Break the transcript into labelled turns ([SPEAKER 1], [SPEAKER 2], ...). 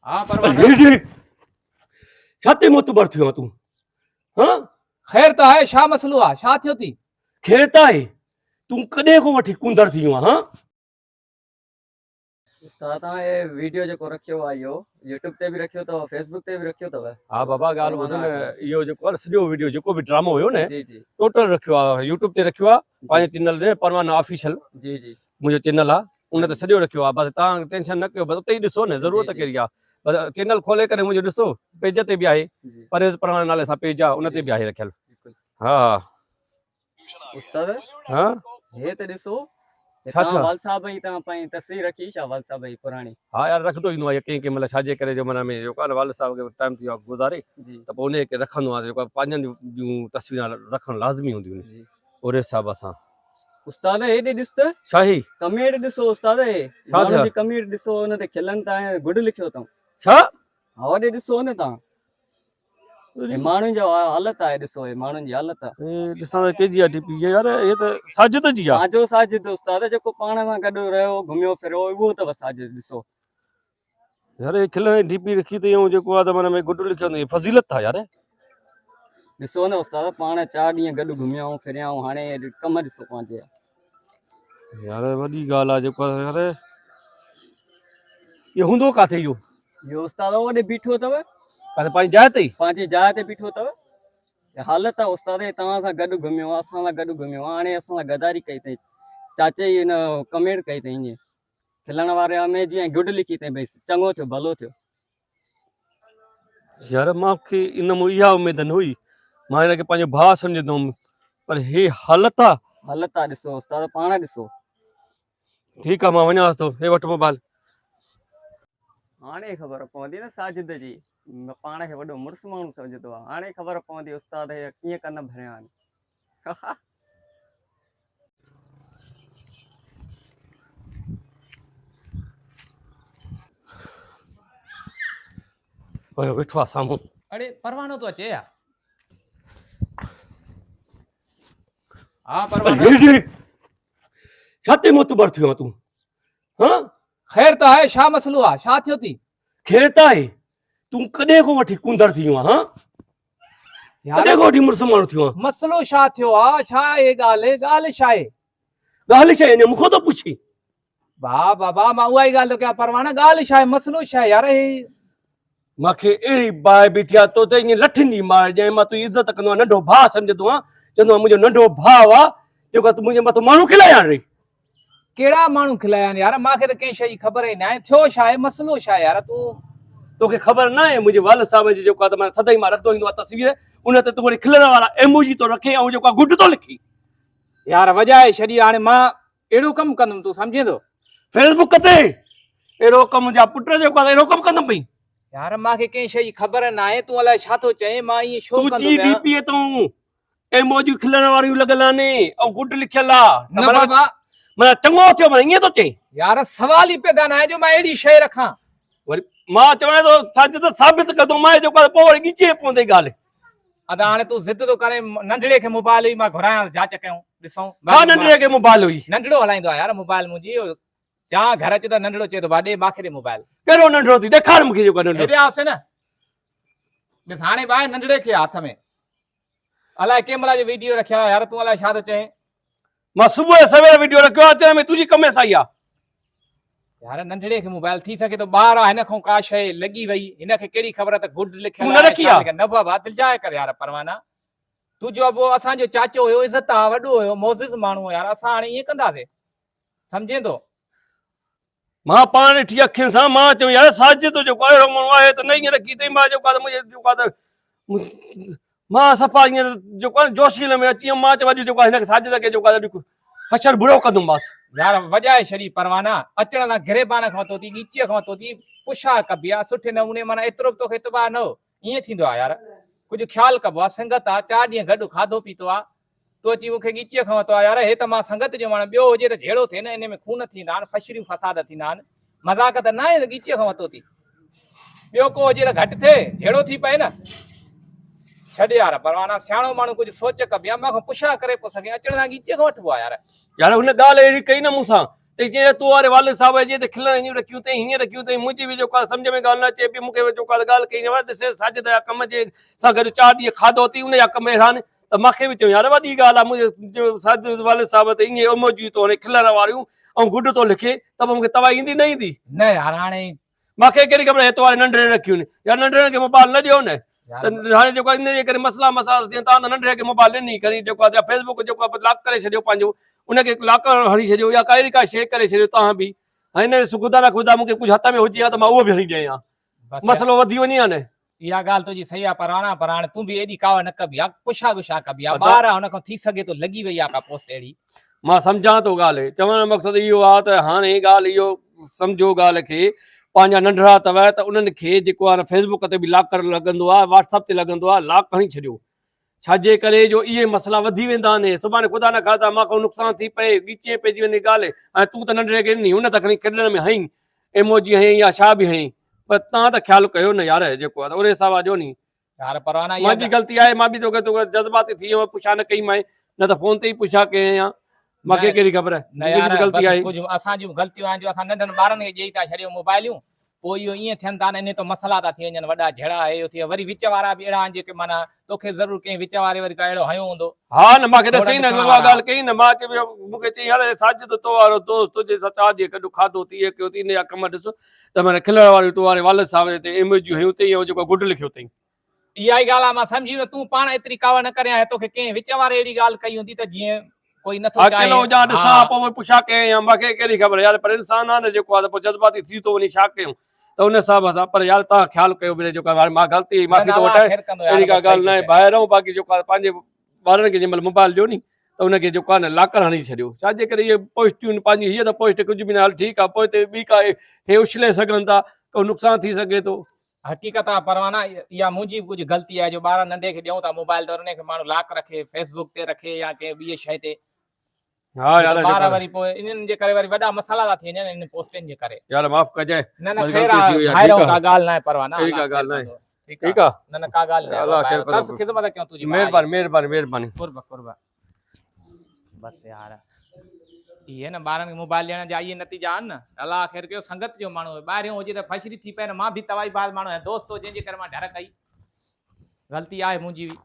[SPEAKER 1] ها پروانه.
[SPEAKER 2] ڇا تي معتبر ٿيو آن تون؟ ها؟
[SPEAKER 1] خير ته آهي، ڇا مسئلو آ؟ ڇا ٿيو ٿي؟
[SPEAKER 2] خير ته آهي، تون ڪڏهن کان وٺي ڪونڌر ٿي ويو آن ها؟
[SPEAKER 3] استاد توهان هي ويڊيو جيڪو رکيو آ اهو يوٽيوب تي به رکيو اٿو فيسبوڪ تي به رکيو اٿو.
[SPEAKER 2] ها بابا ڳالهه ٻڌ نه اهو جيڪو آ نه سڄو ويڊيو جيڪو به ڊرامو هيو نه
[SPEAKER 3] جي جي
[SPEAKER 2] ٽوٽل رکيو آ يوٽيوب تي رکيو آ پنهنجي چينل تي پروانه آفيشل
[SPEAKER 3] جي جي
[SPEAKER 2] منهنجو چينل آ ان تي سڄو رکيو آ بس توهان ٽينشن نه ڪيو بس اتي ئي ڏسو نه ضرورت ڪهڙي آ بس چينل کولي ڪري منهنجو ڏسو پيج تي به آهي پرويز پروانه نالي سان پيج آ ان تي به آهي رکيل ها ها
[SPEAKER 3] استاد
[SPEAKER 2] ها
[SPEAKER 3] هي ته ڏسو
[SPEAKER 2] ڇا ٿيو
[SPEAKER 3] وال صاحب جي تان پنهنجي تصوير رکي ڇا وال صاحب جي پراڻي
[SPEAKER 2] ها يار رکندو ايندو آهي ڪنهن ڪنهن مهل ڇا جي ڪري جو معنيٰ ۾ جيڪو آهي والد صاحب کي ٽائيم ٿي ويو آهي گذاري ته پوء انهي کي رکندو آهيان جيڪو پنهنجن جون تصويران رکڻ لازمي هونديون آهن اهڙي حساب سان
[SPEAKER 3] استاد هيڏي ڏس ته
[SPEAKER 2] ڇا هي
[SPEAKER 3] ڪمينٽ ڏسو استاد هي ماڻهن جي ڪمينٽ ڏسو ان تي کلن ٿا ۽ گڊ لکيو اٿئون
[SPEAKER 2] ڇا
[SPEAKER 3] ها هوڏي ڏسو نه تان هي ماڻهن جو حالت آهي ڏسو هي ماڻهن جي حالت
[SPEAKER 2] آهي هي ڏسان ته ڪنهن جي آ ڊي پي يار هي ته ساجد جي آ
[SPEAKER 3] پنهنجو ساجد استاد جيڪو پاڻ سان گڏ رهيو گهميو ڦريو اهو اٿو ساجد ڏسو
[SPEAKER 2] يار هي کلڻ جي ڊي پي رکي اٿئي ۽ جيڪو آ ته من ۾ گڊ لکيو اٿئي فضيلت آ يار
[SPEAKER 3] ڏسو نه استاد پاڻ چار ڏينهن گڏ گهميا آهيون ڦريا آهيون هاڻي ڪم ڏسو پنهنجي
[SPEAKER 2] يار وڏي ڳالهه آ جيڪو آ يار اهو هوندو ڪاٿي اهو؟
[SPEAKER 3] اهو استاد اوڏي بيٺو اٿو.
[SPEAKER 2] ڪاٿي پنهنجي جاء تي ئي؟
[SPEAKER 3] پنهنجي جاء تي بيٺو اٿو. حالت آ استاد توهان سان گڏ گهميو آ اسان سان گڏ گهميو آ هاڻي اسان سان غداري ڪئي اٿئي چاچي جي هن ڪمينٽ ڪئي اٿئي ائين کلڻ واري امي جي ۽ گڊ لکي اٿئي ڀئي چڱو ٿيو ڀلو ٿيو.
[SPEAKER 2] يار مان کي ان مون اها اميد نه هئي مان هن کي پنهنجو ڀاء سمجهندو هوم پر هي حالت آ.
[SPEAKER 3] حالت آ ڏسو استاد پاڻ ڏسو.
[SPEAKER 2] ٺيڪ آ مان وڃانس ٿو هي وٺ موبائل.
[SPEAKER 3] هاڻي خبر پوندي نه ساجد جي پاڻ کي وڏو مڙس ماڻهو سمجهندو آ هاڻي خبر پوندي استاد جا ڪيئن ڪن ڀريا آهن.
[SPEAKER 2] ويو ويٺو آ سامهون.
[SPEAKER 1] اڙي پروانو ٿو اچي يا. ها پروانو.
[SPEAKER 2] ڇا تي معتبر ٿيو آن تون ها.
[SPEAKER 1] خير ته آهي ڇا مسئلو آ ڇا ٿيو ٿي.
[SPEAKER 2] خير ته آهي تون ڪڏهن کان وٺي ڪونڌر ٿي ويو آن ها. ڪڏهن کان وٺي مڙس ماڻهو ٿيو آن.
[SPEAKER 1] مسئلو ڇا ٿيو آ ڇا آهي ڳالهه ڳالهه ڇا آهي.
[SPEAKER 2] ڳالهه ڇا آهي اڃا مون کان ٿو پڇين.
[SPEAKER 1] ڀاء بابا مان اها ئي ڳالهه ٿو ڪيان پروانه ڳالهه ڇا آهي مسئلو ڇا آهي يار هي.
[SPEAKER 2] مان کي اهڙي باهه بيٺي آ تو ته ائين لٺين جي مار ڏيان مان تنهنجي عزت ڪندو آهيان ننڍو ڀاء سمجهندو آهيان چوندو آهيان منهنجو ننڍو ڀاء آ جيڪو تون منهنجي مٿو ماڻهو کلايا آهن ري.
[SPEAKER 1] ڪهڙا ماڻهو کلايا آهن يار مان کي ته ڪنهن شيء جي خبر ئي ناهي ٿيو ڇا آهي مسئلو ڇا آهي يار تون.
[SPEAKER 2] توکي خبر ناهي منهنجي والد صاحب جي جيڪو آ ته مان سدائين مان رکندو ايندو آ تصوير ان تي تون وري کلڻ وارا ايموجي ٿو رکين ۽ جيڪو آ گڊ ٿو لکين.
[SPEAKER 1] يار وڄائي ڇڏي هاڻي مان اهڙو ڪم ڪندم تون سمجهين ٿو.
[SPEAKER 2] فيس بڪ تي اهڙو ڪم منهنجا پٽ جيڪو آهي اهڙو ڪم ڪندم پئي.
[SPEAKER 1] يار مان کي ڪنهن شيء جي خبر ناهي تون الائي ڇا ٿو چئين مان ائين ڇو ڪندو
[SPEAKER 2] تنهنجي ڊي پي تون ايموجي کلڻ واريون لڳل آهن ۽ گڊ لکيل آ
[SPEAKER 1] نه بابا
[SPEAKER 2] معنيٰ چڱو ٿيو معنيٰ ائين ٿو چئين.
[SPEAKER 1] يار سوال ئي پيدا ناهي جو مان اهڙي شيء رکان.
[SPEAKER 2] وري مان چوان ٿو سچ ته ثابت ڪندو مان جيڪو آهي پوء وري ڳچيء ۾ پوندي ڳالهه.
[SPEAKER 1] ادا هاڻي تون ضد ٿو ڪرين ننڍڙي کي موبائل هئي مان گهرايان جاچ ڪيون ڏسون.
[SPEAKER 2] ڇا ننڍڙي کي موبائل هئي؟
[SPEAKER 1] ننڍڙو هلائيندو آهي يار موبائل منهنجي جان گهر اچ ته ننڍڙو چئي ٿو ڀاء ڏي مان کي ڏي موبائل.
[SPEAKER 2] ڪهڙو ننڍڙو ٿي ڏيکار مون کي جيڪو ننڍڙو.
[SPEAKER 1] هيڏي آس نه ڏس هاڻي ڀاء ننڍڙي کي هٿ ۾. الائي ڪنهن مهل جو ويڊيو رکيل آهي يار تون الائي ڇا ٿو چئين.
[SPEAKER 2] مان صبح جو سوير ويڊيو رکيو آهي اچڻ ۾ تنهنجي ڪم سائي آ.
[SPEAKER 1] يار ننڍڙي کي موبائل ٿي سگهي ٿو ٻار آ هن کان ڪا شيء لڳي وئي هن کي ڪهڙي خبر ته گڊ لکيل
[SPEAKER 2] تون نه رکي آ.
[SPEAKER 1] نه بابا دلجاء ڪر يار پروانا تنهنجو ابو اسان جو چاچو هيو عزت آ وڏو هيو معزز ماڻهو هو يار اسان هاڻي ائين ڪنداسي سمجهين ٿو.
[SPEAKER 2] مان پاڻ ڏٺي اکين سان مان چيم يار ساجد جيڪو اهڙو ماڻهو آهي ته نه ائين رکي اٿئي مان جيڪو آهي منهنجي جيڪو آهي ته مان صفا ائين جيڪو آهي جوشيل ۾ اچي ويم مان چيم اڄ جيڪو آهي هن کي ساجد کي جيڪو آهي اڄ حشر برو ڪندم بس.
[SPEAKER 1] يار وڄائي ڇڏي پروانا اچڻ سان گريبان کان ورتو ٿي ڳچيء کان ورتو ٿي پڇا ڪبي آ سٺي نموني معنيٰ ايترو به توکي اعتبار نه هو ائين ٿيندو آ يار ڪجهه خيال ڪبو آ سنگت آ چار ڏينهن گڏ کاڌو پيتو آ تون اچي مون کي ڳچيء کان ورتو آ يار هي ته مان سنگت جو ماڻهو ٻيو هجي ته جهيڙو ٿئي نه انهي ۾ خون ٿيندا آهن فشريون فساد ٿيندا آهن مذاق ته ناهي ته ڳچيء کان ورتو ٿي ٻيو ڪو هجي ته گهٽ ٿئي جهيڙو ٿي پئي نه ڇڏ يار پروانا سياڻو ماڻهو ڪجهه سوچ ڪبي آ مان کان پڇا ڪري پوء سگهين اچڻ سان ڳچيء کان وٺبو آ يار.
[SPEAKER 2] يار هن ڳالهه اهڙي ڪئي نه مون سان ته جيئن تو واري والد صاحب جي ته کلڻ هيئن رکيون اٿئي هيئن رکيون اٿئي منهنجي به جيڪو آهي سمجهه ۾ ڳالهه نه اچي پئي مون کي جيڪو آهي ڳالهه ڪئي نه ڏسي ساجد جا ڪم جي سان گڏ چار ڏينهن کاڌو اٿئي ان جا ڪم اهڙا آهن ته مان کي به چيو يار وڏي ڳالهه آهي منهنجي ساجد والد صاحب تي ائين ايموجي ٿو هڻي کلڻ واريون ۽ گڊ ٿو لکي ته پوء مون کي توائي ايندي نه ايندي؟
[SPEAKER 1] نه يار هاڻي
[SPEAKER 2] مان کي ڪهڙي خبر هت واري ننڍڙي رکيون آهن يار ننڍڙن کي موبائل نه ڏيو نه ته هاڻي جيڪو ان جي ڪري مسئلا مسائل ٿين تان ته ننڍڙي کي موبائل ڏني کڻي جيڪو آهي فيسبوڪ جيڪو آهي لاڪ ڪري ڇڏيو پنهنجو ان کي لاڪ هڻي ڇڏيو يا ڪا اهڙي ڪا شيء ڪري ڇڏيو تان به هاڻي هن خدا نه خدا مون کي ڪجهه هٿ ۾ هجي ها ته مان اهو به هڻي ڏيان ها مسئلو وڌي وڃي ها نه.
[SPEAKER 1] اها ڳالهه تنهنجي صحيح آهي پروانا پر هاڻي تون به ايڏي ڪاوڙ نه ڪبي آ پڇا ڳڇا ڪبي آ ٻار آ هن کان ٿي سگهي ٿو لڳي وئي آ ڪا پوسٽ اهڙي.
[SPEAKER 2] مان سمجهان ٿو ڳالهه چوڻ جو مقصد اهو آ ته هاڻي ڳالهه اهو سمجهو ڳالهه کي پنهنجا ننڍڙا اٿو ته انهن کي جيڪو آ نه فيسبوڪ تي به لاڪ ڪرڻ لڳندو آ واٽس اپ تي لڳندو آ لاڪ هڻي ڇڏيو ڇاجي ڪري جو اهي مسئلا وڌي ويندا آهن سڀاڻي خدا نه خاصا مان کان نقصان ٿي پئي ڳچيء پئجي وڃي ڳالهه ۽ تون ته ننڍڙي کي ڏني هن ته کڻي کيڏڻ ۾ هنئي ايموجي هنئي يا ڇا به هنئي پر تان ته خيال ڪيو نه يار جيڪو آهي ته ان حساب ڏيو ني
[SPEAKER 1] يار پروانا
[SPEAKER 2] اها منهنجي غلطي آهي مان به توکي توکي جذباتي ٿي ويم پڇا نه ڪئي مائي نه ته فون تي ئي پڇا ڪئي آهيان مان کي ڪهڙي خبر
[SPEAKER 1] نه يار غلطي آهي ڪجهه اسان جون غلطيون آهن جو اسان ننڍن ٻارن کي ڏيئي ٿا ڇڏيون موبائليون پوء اهو ائين ٿين ٿا نه انهي تان مسئلا ٿا ٿي وڃن وڏا جهيڙا هي اهو ٿي وري وچ وارا به اهڙا آهن جيڪي معنيٰ توکي به ضرور ڪنهن وچ واري وري ڪا اهڙو هنيو هوندو.
[SPEAKER 2] ها نه مان کي ڏسئين نه اها ڳالهه ڪئي نه مان چيو مون کي چيائين يار ساجد تو وارو دوست تنهنجي سان چار ڏينهن گڏ کاڌو ٿي هي ڪيو ٿي ان جا ڪم ڏس ته معنيٰ کلڻ واريون تو واري والد صاحب جي تي ايموجيون هنيون اٿئي ۽ جيڪو گڊ لکيو اٿئي.
[SPEAKER 1] اها ئي ڳالهه آهي مان سمجهي ويم تون پاڻ ايتري ڪاوڙ نه ڪرين ها توکي ڪنهن وچ واري اهڙي ڳالهه ڪئي هوندي ته جيئن ڪوئي نٿو چاهي
[SPEAKER 2] اڪيلو هجان ڏسان ها پوء پڇا ڪيان يا مونکي ڪهڙي خبر يار پر انسان آ نه جيڪو آ ته پوء جذباتي ٿي ٿو وڃي ڇا ڪيون ته ان حساب سان پر يار تان خيال ڪيو به جيڪو آ مان غلطي معافي ٿو وٺان اهڙي ڪا ڳالهه ناهي ڀائر آهون باقي جيڪو آ پنهنجي ٻارن کي جنهن مهل موبائل ڏيو ني ته ان کي جيڪو آ نه لاڪر هڻي ڇڏيو ڇا جي ڪري اهي پوسٽيون پنهنجي هيء ته پوسٽ ڪجهه به نه هل ٺيڪ آ پوء تي ٻي ڪا هي اڇلي سگهن ٿا ڪو نقصان ٿي سگهي ٿو.
[SPEAKER 1] حقيقت آ پروانا اها منهنجي به ڪجهه غلطي آهي جو ٻار ننڍي کي ڏيون ٿا موبائل ته ان کي ماڻهو لاڪ رکي فيس بڪ تي رکي يا ڪنهن ٻي شيء تي
[SPEAKER 2] ها يار
[SPEAKER 1] ٻار وري پوء انهن جي ڪري وري وڏا مسئلا ٿا ٿي وڃن انهن پوسٽن جي ڪري
[SPEAKER 2] يار معاف ڪجانء
[SPEAKER 1] نه نه خير آ ڀائر ڪا ڳالهه ناهي پروانا
[SPEAKER 2] اهڙي ڪا ڳالهه ناهي ٺيڪ آ
[SPEAKER 1] نه نه ڪا ڳالهه ناهي
[SPEAKER 2] الله خير
[SPEAKER 1] بس خدمت ڪيون تنهنجي
[SPEAKER 2] مهرباني مهرباني مهرباني
[SPEAKER 1] قرب قرب بس يار اهي نه ٻارن کي موبائل ڏيڻ جا اهي نتيجا آهن نه الله خير ڪيو سنگت جو ماڻهو ٻاهريون هجي ته فشري ٿي پئي نه مان به توائي باز ماڻهو آهيان دوست هو جنهن جي ڪري مان ڍر ڪئي غلطي آهي منهنجي به.